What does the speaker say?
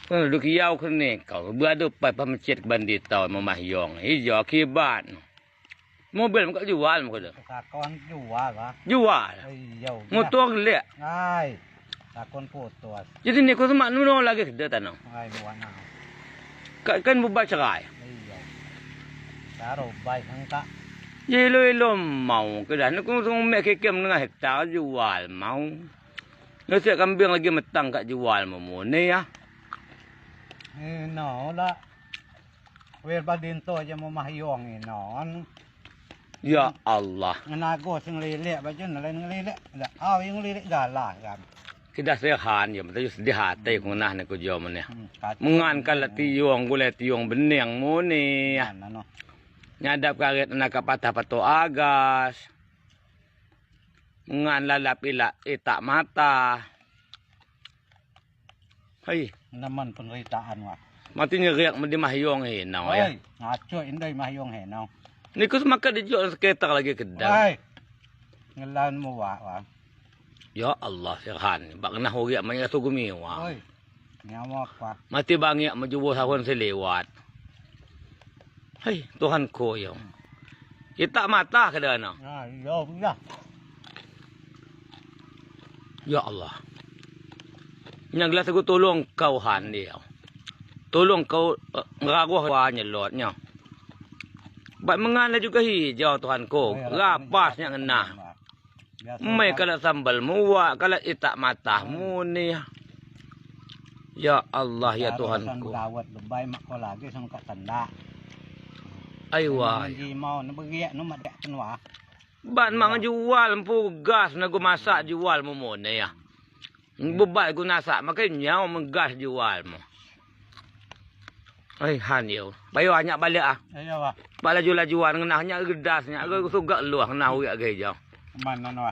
Duduk yau kene kau berada pai pemecit ke bandita memahyong hijau akibat. Mobil muka jual muka dah. Sakon jual lah. Jual. Iya. Motor gelek. Ai. Sakon putus. Jadi ni kau semak nuno lagi ke tanah. Ai buana. Kan bubar cerai. Iya. Taruh baik hangka. Elo-elo mau ke dah. Nak kau mek keke menengah hektar jual mau. Nasi kambing lagi metang kat jual mau ni ya. No lah. Wir badinto je mau mahyong inon. Ya Allah. Ngenago sing lelek baju nelain ngelelek. Dah, aw yang ngelelek galah kan. Kedah sehan je, betul sedih hati ku nah ni ku jom ni. Mengan kala tiung gulai tiung bening mu ni. Nyadap karet nak patah patok agas. Mengan lalap ilak tak mata. Hai, naman penderitaan wah. Mati nyeriak medi mahyong he nau ya. Ngaco indai mahyong he nau. Ni ku semakan dijual sekitar lagi kedai. Hai. Ngelan mu wah wah. Ya Allah serhan, bak kena horiak banyak sugu miwa. Oi. Nyawa apa? Mati bangiak menjual sahun selewat. Hai, Tuhan ko yo. Kita mata ke dana. Ha, ya ya. Ya Allah. Yang gelas aku tolong kau han dia. Tolong kau ngeraguh wa nyelotnya. Bak mengana juga hijau Tuhan ko. Rapasnya ngena. Mai kalau sambal muak, kalau itak mata mu ni. Ya Allah ya Tuhan ko. Gawat lebay mak ko lagi sama kat tanda. Aywa. Mau nak beriak no mak dak tenwa. Ban mang jual empu gas nak masak jual mu mu ni ya. Bebat guna sak makan nyau menggas jual mu. Ai han yo. Bayo banyak balik ah. Ayo wah. Bak laju-lajuan ngenah nyak gedas nyak sugak luah ngenah uyak ge jau. Mana no.